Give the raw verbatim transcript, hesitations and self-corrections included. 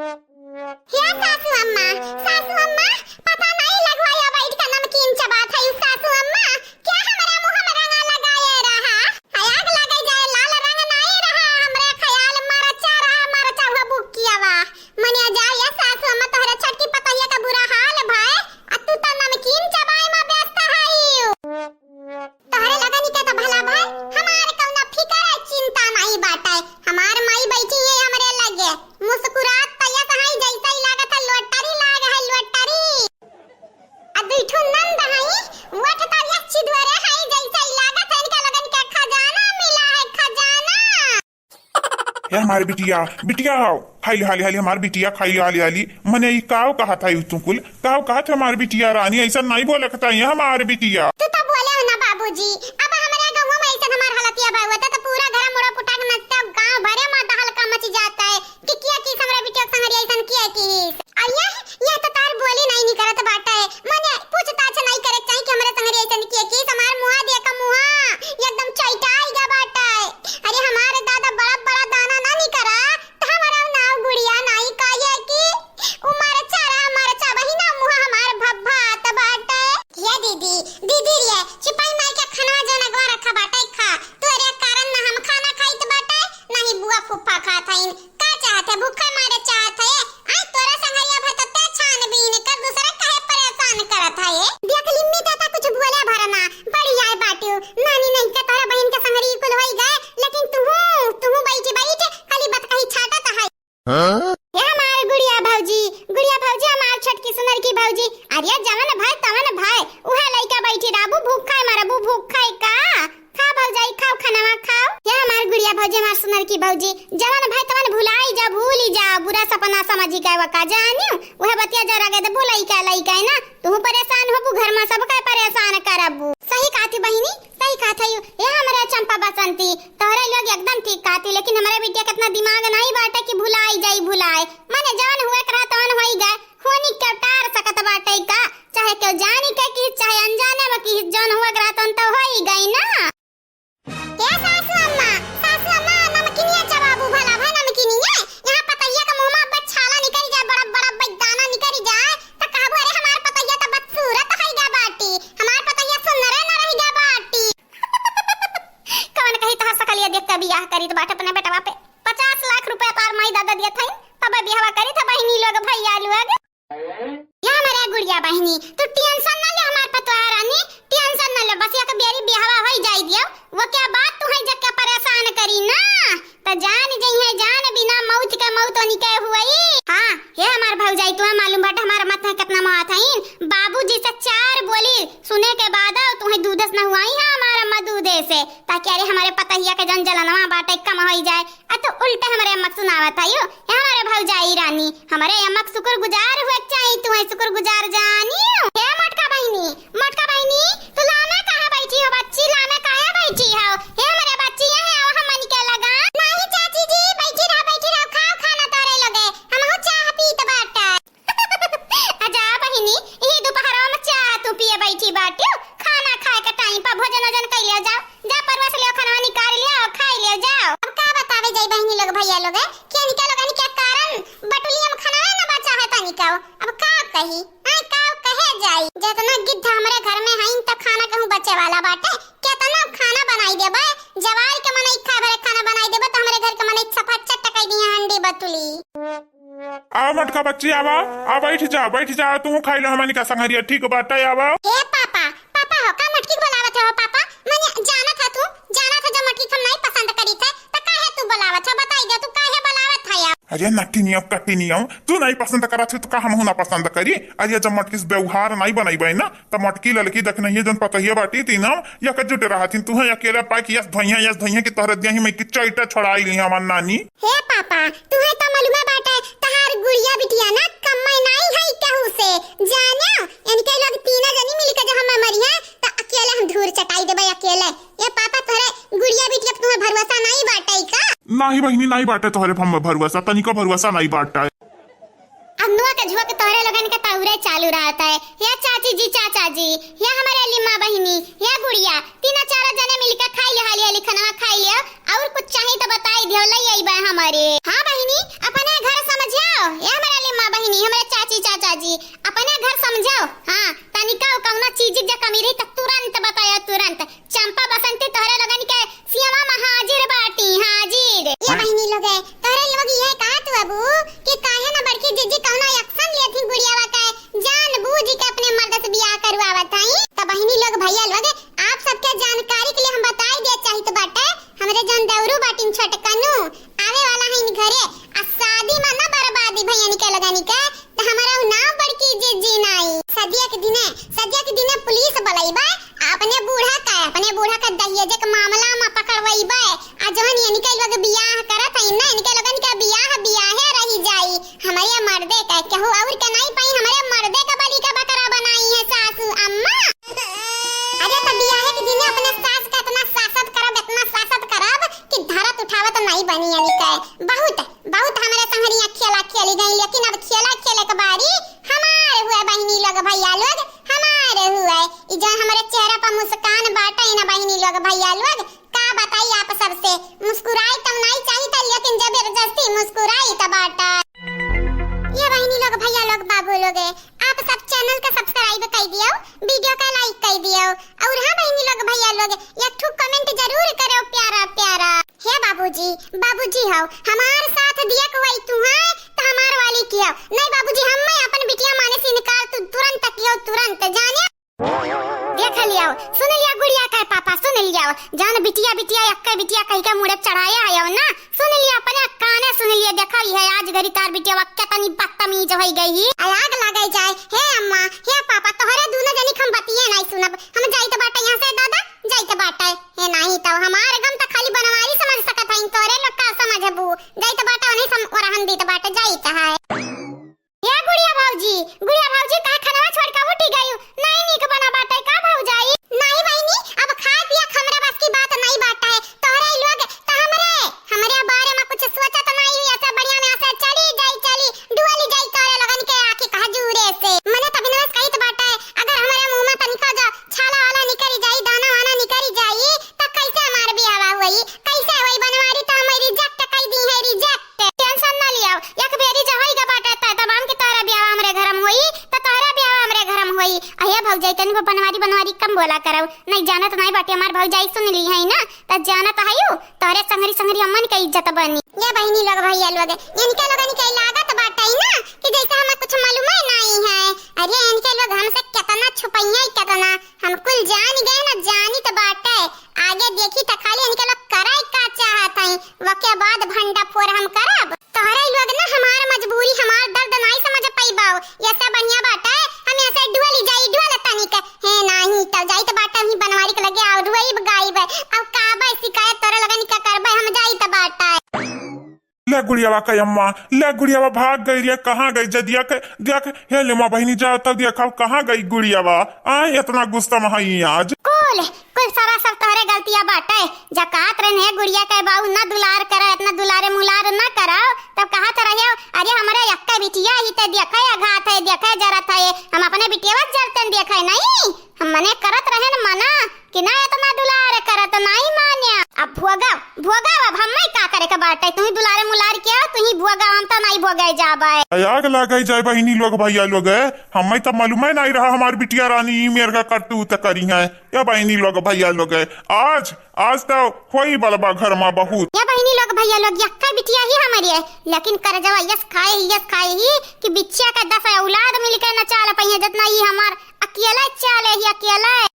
हे सासू अम्मा, सासू अम्मा, पता नहीं लगवा या बैठ के नमकीन चबात है सासू अम्मा, क्या हमरा मुँह में रंगा लगाए रहा? आग लगे जाए लाल रंग नहीं रहा, हमरे ख्याल मरचा रहा, मरचा हुआ बुकियावा। मने जाओ या सासू अम्मा, तोहरे छोटकी पतोहिया का बुरा हाल भाई, आ तू तो नमकीन चबाए में व्यस्त है। तोहरे लगन के तो भला भाई, हमार कौनो फिकर है, चिंता नहीं बाटे। हमार माई बैठी है हमरे लगे, मुस्कुरात तैयत है, जैसे ही लागत है लोटरी लाग है, लोटरी। आ दुई ठो नंद है, वठ तरिया चिदवरे है, जैसे ही लागत है इनका लगन के खजाना मिला है, खजाना। ए हमार बिटिया, बिटिया हाउ, खाई ले हाली हाली हमार बिटिया, खाई ले हाली हाली। मने ई काव कहत है तू कुल, काव कहत है हमार बिटिया रानी, ऐसा नहीं बोले कहता है हमार बिटिया। तू तो बोले हो ना बाबूजी, अब हमारे गाँव में ऐसा हमार हालतिया भाई होता तो पूरा घर मुड़ा पुटा के नचता, गाँव भरे में दहल का मची जाता है कि किया की हमरा बिटिया संगरी ऐसा किया की। और यह, यह तो तार बोली नहीं निकरत बाटे। मने पूछताछ नहीं करे चाही कि हमरे संगरी ऐसन किए कि हमार मुआ देखा मुआ एकदम चैटाई गा बाटे। अरे हमार दादा बड़ा बड़ा दाना ना निकरा, त हमारा नाव गुड़िया नहीं कहे कि उ मरचा रहा, मरचा बहिना मुआ हमार भभात बाटे। ये दीदी, दीदी रे, चुपाई मार के खाना जो नगवा रखा बाटे खा। तोरे कारण ना हम खाना खाइत बाटे, ना ही बुआ फूफा खात हईन। का चाहत है? भूखे मारे चाहत है? आय तोरा संगरिया भर तत्ते छानबीन कर, दूसरा काहे परेशान करत है? देख लिम्मी दादा कुछ बोले भरना, बड़ी आए बाटू। नानी नहीं के तोरा बहिन के संगरी कुल होई गए, लेकिन तुहू, तुहू बैठी बैठ खाली बतकही छाटत है। हाँ? ये हमार गुड़िया भौजी, गुड़िया भौजी हमार छोटकी सुनर की भौजी। अरे जवन भाई तवन भाई, उहे लइका बैठी रहबू, भूखा मरबू, भूखा का? खा भौजाई, खाओ खानवा खाओ। ये हमार गुड़िया भौजी, हमार सुनर की भौजी, जवन भाई तवन भुलाई जा, भूली जा, बुरा सपना समझी के वका जानियो, उहे बतिया जरा गए तो बोलाई का लइका है ना, तू परेशान होबू, घर में सबका परेशान करबू। सही कहती बहिनी, सही कहत है। ये हमरे चंपा बसंती, तोहरे लोग एकदम ठीक कहती, लेकिन हमरे बिटिया कितना दिमाग नहीं बाटे कि भुलाई जाई भुलाए। मने जवन हुए के रहा तवन होई गए, होनी के टार सकत बाटे का? चाहे केहू जानी के की, चाहे अनजाने में की, जौन हुआ के रहतन तो होई गई ना। ए सासू अम्मा, सासू अम्मा, नमकीनिया चबाबू भला भा नमकीनिया। यहाँ पतैया के मुँह में अब्बे छाला निकल जाए, बड़ा बड़ा बैदाना निकल जाए, त कहबू, "अरे हमार पतैया त बदसूरत है गा बाटी, हमार पतैया सुंदरे न रह गा बाटी।" कवन कही तोहर सकलिया देख के बियाह करी त बाटे अपने बेटवा पे। पचास लाख रुपया तार माई दादा दिया था, तब बियाहवा करी था बहिनी लोग, भैया लोग। या हमारे गुड़िया बहिनी, तू tension ना ले हमार पतोह रानी, tension ना ले, बस एक बेरी बियाहवा होई जाई दियो, वो क्या बात तू है जब क्या परेशान करी ना, त जान जइहे जान बिना मौत के मौत निके हुई। हाँ, हे हमार भौजाई, तुम्हें मालूम बाटे हमार अम्मा तुम्हें कितना मारत हईन, बाबूजी से चार बोली सुने के बाद तुम्हें दूधे से नहुआई है हमार अम्मा दूधे से, ताकि अरे हमारे पतहिया के जौन जलनवा बाटे कम होई जाए, आ तो उल्टे हमरे अम्मा के सुनावत हयो। हे हमरे भौजाई रानी, हमरे अम्मा के शुक्रगुजार हुए के चाही, तू है शुक्रगुजार जानियो। हे मोटका बहिनी, मोटका बहिनी, तू लामे काहे बैठी हो बच्ची, लामे काहे बैठी हो? हे हमरे बच्ची, यहाँ आओ हमन के लगा। नहीं चाची जी, बैठी रहो, बैठी रहो, खाओ खाना तोरे लोगे, हमहू चाह पीत बाटे। आ जा बहिनी, यही दोपहरवा में चाह तू पिए बैठी बाटियो, खाना खाए के टाइम पर भोजन ओजन कइ लियो जाओ, जा परवा से लियो खाना निकाल लियो, खाई लियो जाओ। अब का बतावे जाई बहिनी लोग भैया लोग, कि इनके लोगन के कारण बटुलिया में खाना ना बचा है तनिको। अब का कही, हाँ का कहे जाई, जितना गिद्ध हमरे घर में हईन त खाना कहूँ बचे वाला बाटे, केतना खाना बनाई देबे, जवार के मनई खा भरे खाना बनाई देबे त हमरे घर के मनई सफा चट कई दिए हंडी बतुली। आवा मोटका बच्ची, आवा, आ बैठ जा, बैठ जा, तू खाई लो हमनी का संगरिया, ठीक बाटे, आवा। ए पापा, पापा हो का मोटकी के बोलावत हो पापा? मने जानत है तू, जानत है जो मोटकी के हम नहीं पसंद करी थे, त काहे तू बोलावत हो? बताई दे तू काहे बोलावत है अब? अरे नटिनिया कटिनिया, तू नहीं पसंद करत है तो का हमहू ना पसंद करी? अरे जब मोटकी से व्यवहार नहीं बनैबे ना, त मोटकी ललकी देखनहिया जौन पतहिया बाटी तीनों, एकजुट रहथिन। तुहे अकेले पाए कि यस धइहे, यस धइहे कि तोहरे देही में कि चैटा छोड़ाई ली हमार नानी। हे पापा, तुहे त मालूमे बाटे, तहार गुड़िया बिटिया ना कम्मे नाई है केहू से। जानो, इनके लोग तीनों जनी मिलके जो हमें मरिहे, त अकेले हम धूर चटाई देबे अकेले। ए पापा, तोहरे गुड़िया बिटिया पे तुम्हें भरोसा नाई बाटे का? नाही बहिनी, नाई बाटे तोहरे पे हमें भरोसा, तनिको भरोसा नाई बाटे। अब नुआ के झुआ के तोहरे लोगन के तौरे चालू रहत है। हे चाची जी, चाचा जी, हे हमरे लिम्मा बहिनी, हे गुड़िया, तीनों चारों जने मिलके खाई ले हाली हाली खाना खाई ले, और कुछ चाही तो बताई दियो, ले अइबे हमरे। हाँ बहिनी, अपने घर समझियो, ए हमरे लिम्मा बहिनी, हमरे चाची चाचा जी, अपने घर समझाओ। हाँ, तनिका कौनो चीज के कमी रही त तुरंत बतायो, तुरंत। चंपा बसंती तोहरे लोगन के सियावा में हाजिर बाटी, हाजिर। ए बहिनी लोग, तोहरे लोग ये कहत हबू कि काहे ना बड़की जिज्जी कौनो action लेती गुड़ियावा के, जान बूझ के अपने मर्द से बियाह करवावत हई। त बहिनी लोग, भैया लोग, आप सबके जानकारी के लिए हम बताई दे चाहित बाटे, हमरे जौन देवरू बाटिन छोटकनू, आवे वाला हईन घरे, आ शादी में ना बर्बादी भैया के लोगन के, त हमारा उ नाम बड़की जिज्जी नाई। सदिया के दिने, सदिया के दिने पुलिस बुलाइबे, अपने बूढ़ा का, अपने बूढ़ा का दहेज के मामला में पकड़वइबे, आ जौन इनके लोग बियाह करत हईन ना, इनके लोगन के बियाह बियाहे रही जाई। हमरे मर्दे का, केहू और के नाई पाई, हमरे मर्दे का बलि का बकरा बनाई है सासू अम्मा। अरे त बियाहे के दिने अपने सास का इतना सासत करब, इतना सासत करब कि धरत उठावत नाई बनी इनके। बहुत बहुत हमरे संगरिया खेला खेली गई, लेकिन अब खेला खेले के बारी हमार हुए बहिनी लोग भैया लोग, हमार हुए। ई जौन हमरे चेहरा पर मुस्कान बाटे ना बहिनी लोग भैया लोग, का बताई आप सबसे, मुस्कुराई त नाई चाहित, लेकिन जबरदस्ती मुस्कुराई त बाटे। ए बहिनी लोग भैया लोग बाबू लोग, आप सब channel का subscribe कई दियो, video का like कई दियो, और हाँ बहिनी लोग भैया लोग, एक ठो comment जरूर करो प्यारा प्यारा। हे बाबूजी, बाबूजी हो, हमार साथ दिया कोई तू है, त हमार वाली कियो। नहीं बाबूजी, हम मैं अपन बिटिया माने से इनकार, तू तुरंत कियो, तुरंत जाने। देख लियो, सुन लियो गुड़िया के पापा, सुन लियो। जान बिटिया, बिटिया, एक्के बिटिया कही के मुड़े चढ़ाया है ना। सुन लियो, अपने काने सुन लियो, देखो ये आज घड़ी तार बिटिया वा कितनी बदतमीज होई गई ही। आग लगे जाए, हे अम्मा, हे पापा, तोहरे दोनों जनी के हम बतिये नहीं सुनब। हम जाइत बाटे यहाँ से दादा, जाइत बाटे। हे नाही त हमार गम त खाली बनवारी समझ सकत हईन, तोरे लोग का समझबू? जाइत बाटे, उन्हीं सम-, ओरहन दीत बाटे, जाइत है। ए गुड़िया भौजी, गुड़िया भौजी, काहे खनवा छोड़ के उठी गयू? नहीं नीक बना बाटे का भौजाई? नहीं बहिनी, अब खाए पिए के हमरा बस की बात नहीं बाटे। तोहरे लोग त हमरे, हमरे बारे में कुछ सोचत नहीं हुई, ऐसे बढ़िया में ऐसे चली जाई, चली, डुअली जाई तोरे लोगन के आँखी का हजूरे से। मने त बिनवस कहित बाटे, अगर हमरे मुँह में तनिका जो छाला वाला निकरी जाई, दाना वाना निकरी जाई, त कैसे हमार बियाह होई? कैसे होई? बनवारी त हमें reject कई दी है, reject। Tension ना लियाओ, एक बेरी जो होई गा बाटे, त तब हम के तोहरा बियाह हमरे घर में होई, त तोहरा बियाह हमरे घर में होई। अहे भौजाई, तनी को बनवारी, बनवारी कम बोला करौ, नहीं जानत नहीं बाटे हमार भौजाई, सुन ली है ना, त जानत है यू, तोहरे संगरी संगरी अम्मन के इज्जत बनी। ए बहिनी लोग, भैया लोग, इनके लोगन के लागत बाटे ना कि जैसे हमें कुछ मालूम ही नहीं है। अरे इनके लोग हमसे कितना छुपइया, कितना हम कुल जान गए ना, जानित बाटे। आगे देखी त खाली इनके लोग करे का चाहत हई, वके बाद भंडा फोर हम करब। तोहरे लोग ना हमार मजबूरी, हमार दर्द नाई समझ पइबाओ। ये सब बढ़िया बाटे, हम ऐसे डुअली जाई, डुअल तनिक। हे नाही, त जाइत बाटे ही बनवारी के लगे और रोइब गाइब। अब का बा शिकायत तोरे लोगन का करबे, हम जाइत बाटे। ले गुड़ियावा के अम्मा, ले गुड़ियावा भाग गई रे, कहाँ गई जदिया के, देख, हे ले माँ बहिनी जा, तब देखा कहाँ गई गुड़ियावा, आ इतना गुस्सा में हई आज। कुल, कुल सरासर तोहरे गलतिया बाटे, जा कहत रहन हे गुड़िया के बाऊ ना दुलार करा, इतना दुलारे मुलार ना कराओ, तब कहत रहे, अरे हमरे यक्के बिटिया ही ते देखे अघात है, देखे जरत है, हम अपने बिटिया जरतन देखे नहीं। हम मने करत रहेन मना कि ना इतना दुलार करत, नाई मान्या। अब भोगा, भोगा, अब हम्मे का करे के बाटे? तुही दुलारे मुलार के, तुही भोगा, हम त नाई भोगे जाबे। आग लागे जाए बहिनी लोग, भैया लोग, हम्मे त मालूमे नाई रहा हमार बिटिया रानी ई मेर का करतूत करी है। या बहिनी लोग, भैया लोग, आज, आज त होई बलबा घर मा बहुत। या बहिनी लोग, भैया लोग, यक्का बिटिया ही हमारी है, लेकिन करजवा यस खाए ही, यस खाए ही कि बिच्छिया का दस औलाद मिलके न चाल पइहे, जितना ई हमार अकेले चाले ही, अकेले।